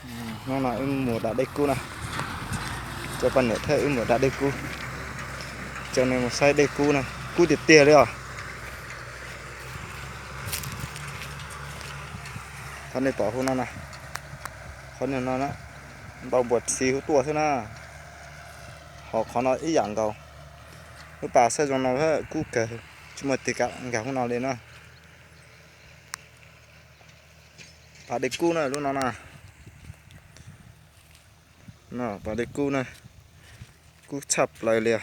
Hnub no wb mus da dej kub na, cov poj niam thiab wb mus da dej kub. Coj nej mus saib dej kub na, kub tiag tiag li os. Qhov nej pom hauv no na, qhov no na, npau npuas txhi huv tuaj xwb na. Ho qhov no ib yam nkaus. Lub pas saib zoo no kub kawg, tsis muaj tig kam nkag hauv no li na. Pas dej kub na lub no na. Pas dej kub na, kub tshaj plaws li.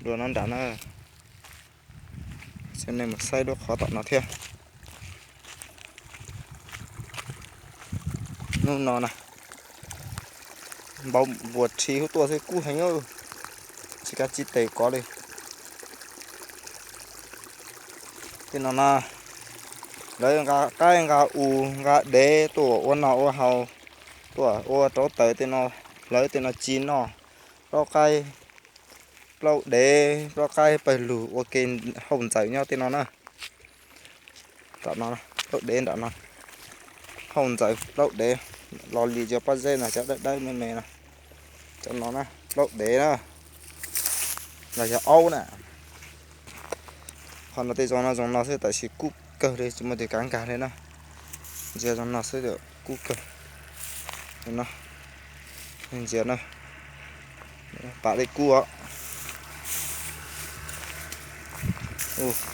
Dua no nram na, coj nej mus saib lub qhov tom no thiab. Hnub no na, npau npuas txhi huv tuaj xwb, kub heev, tsis kav tsij tes kov li. Tej no na, lawv nqa qaib nqa us nqa dev tuaj ua noj ua haus, tuaj ua rauv taws tej no, hlawv tej no ci noj. Plaub qaib, plaub dev, plaub qaib pawg lug ua ke hauj ntxawm nyob tej no na. Nram no, plaub dev nram no, hauj ntxawm plaub dev, los li cov pob zeb no cov dawb dawb me me no. Cov no na plaub dev na, los yog aub na. Qhov no tej zoo no zoo no xwb, tab sis kub kawg li tsis muaj tig kam nkag li na. Ntsia zoo no xwb, kub kawg. Ntsia na, pas dej kub os.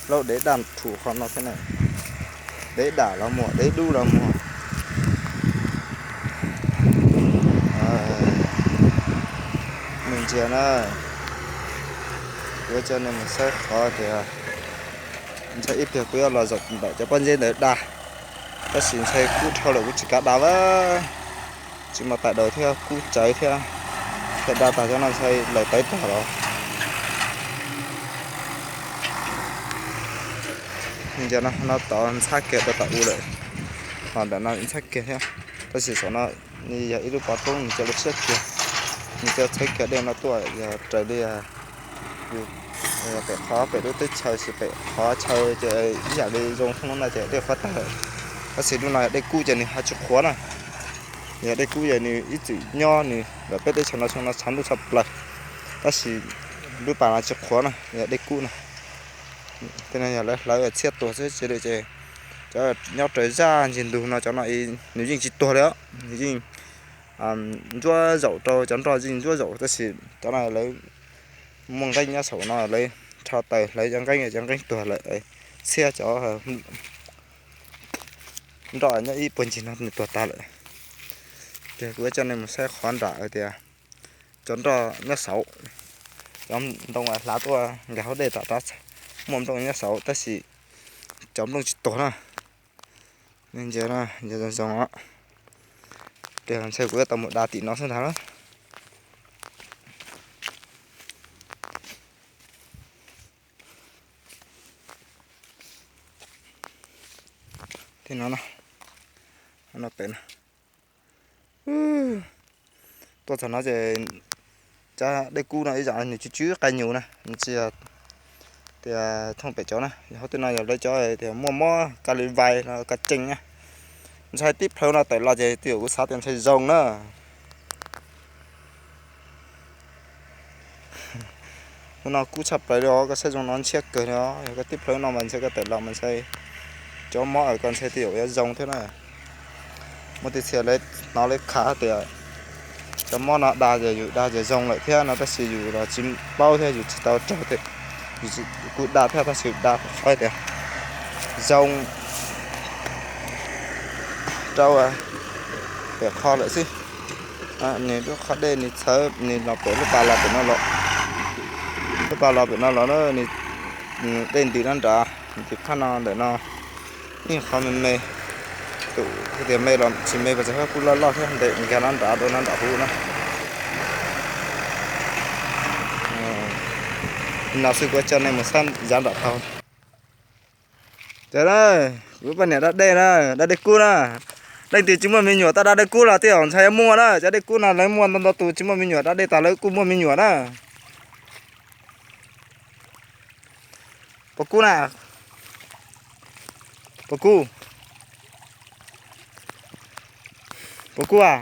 Plaub dev daj rhuv qhov no thiab na. Dev dam los muaj, dev dub los muaj. Nej ntsia na, kuv coj nej mus saib qhov tias ntshai ib pliag kuv yuav los zaum ntawm cov pob zeb ntawd da, tab sis ntshai kub dhau lawm kuv tsis kav da a. Tsis muaj tais daus thiab kub tsawv thiab, thiaj da tag cov no ntshai lawv tawv tag los. Ntsia no, no tod ntxhab kiag rau tom u lawm, ho ntawm no ntxhab kiag thiab. Tab sis saum no nws yog ib lub pov roob, nws coj lub siab kiag, nws coj txhawb kiag dej no tuaj yog raws li pem qhov pem lub teb chaws, pem qhov chaw ces ib yam li zoo thooj lub no ces dej qhuav tag lawm. Tab sis lub no yog dej kub ces nws ho tsis qhuav na. Yog dej kub ces nws ib txwm nyob nws lawm peb teb chaws no xyoo no tshav ntuj tshaj plaws, tab sis lub pas no tsis qhuav na, yog dej kub na. Tej no yog lawv hlawv txhiab tuag xwb, tsis li ces cov nyob raws zaj ntsis ntug no cov no nws yeej tsis tuag li os, nws yeej ntsuab zaum rau cov nroj yeej ntsuab zaum, tab sis cov no lawv muaj nqeeb nyob saum no lawv rho taws hlawv cov nqeeb, cov nqeeb tuag lawm, txhiab cov nroj nyob ib puag ncig no nws tuag tag lawm. Ces kuv coj nej mus saib qhov nram tias cov nroj nyob saud, cov ntoo hlav tuaj nkag hauv dej tom rab, muaj nplooj nyob saud tab sis cov nplooj tsis tuag na. Nej ntsia, ntsia zoo zoo, ces ntshe kuv yuav tau mus da tim no xwb ntag. Tim no, no pem no. Tuaj txog no ces cov dej kub no ib yam nws tsw tsw qe nyuv na, nws tsis yog tias thooj pem cov na. Hauv tej no yog lawv cov tias muaj mob ka li vais los ka cees na. Ntshai tib plhaw no tawm los ces twb yog kuv xav tias ntshai zoo na. Hnub no kub tshaj plaws li os, koj saib zoo no ntshiab kawg li os. Yog koj tib plhaw no mas ntshai koj tawm los mas ntshai cov mob koj ntshai twb yog yuav zoo thiab na. Muaj tej txhia lawv hnov lawv khav tias cov mob no da ces yus da ces zoo lawm thiab no, tab sis yus los tsis paub thiab yus tsis tau raug, yus kuj da thiab tab sis da qhov tias zoo rau pem qho lawm xwb. Nws lub qhov dej nws txhawv nws los pem lub pas los pem no los, lub pas los pem no los na, nws dej ntws no nrad, ntws phab no ntawm no. Ib qho me me, tus tias me los tsis me pas txog kuj loj loj thiab, ntawm nkag no nrad dua no nram huv na. No xwb kuv coj nej mus saib yav nram tau. Ces kuv poj niam da dej na, da dej kub na. Leej twg tsis muaj me nyuam tau da dej kub los tej zaum ntshai yuav muaj na. Cov dej kub no lawv muaj ntau ntau tus tsis muaj me nyuam da dej tag lawv kuj muaj me nyuam na. Pov kub na, pov kub. Kuv kuj a,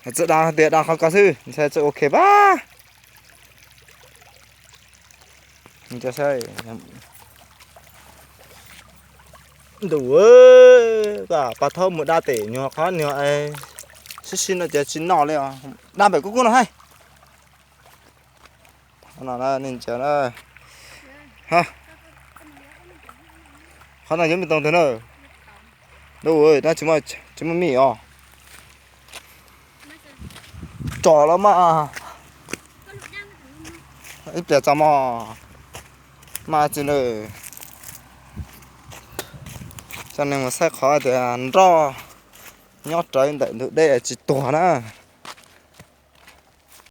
txawm da tias da qhov ko xwb ntshai txawm ok pab. Ntuj, koj pab thaub mus da tes nyuag qhov nyuag sib sib no ces tsis noj li os. Da npem kuj kuj no haib. Qhov no ntsia, qhov no yuav me toog twg na. Ntuj, no tsis muaj mij os. Tsom los mas ib pliag txog mog. Mas tsis nws, coj nej mus saib qhov tias nroj nyob rawv ntawm ntug dej tsis tuag na.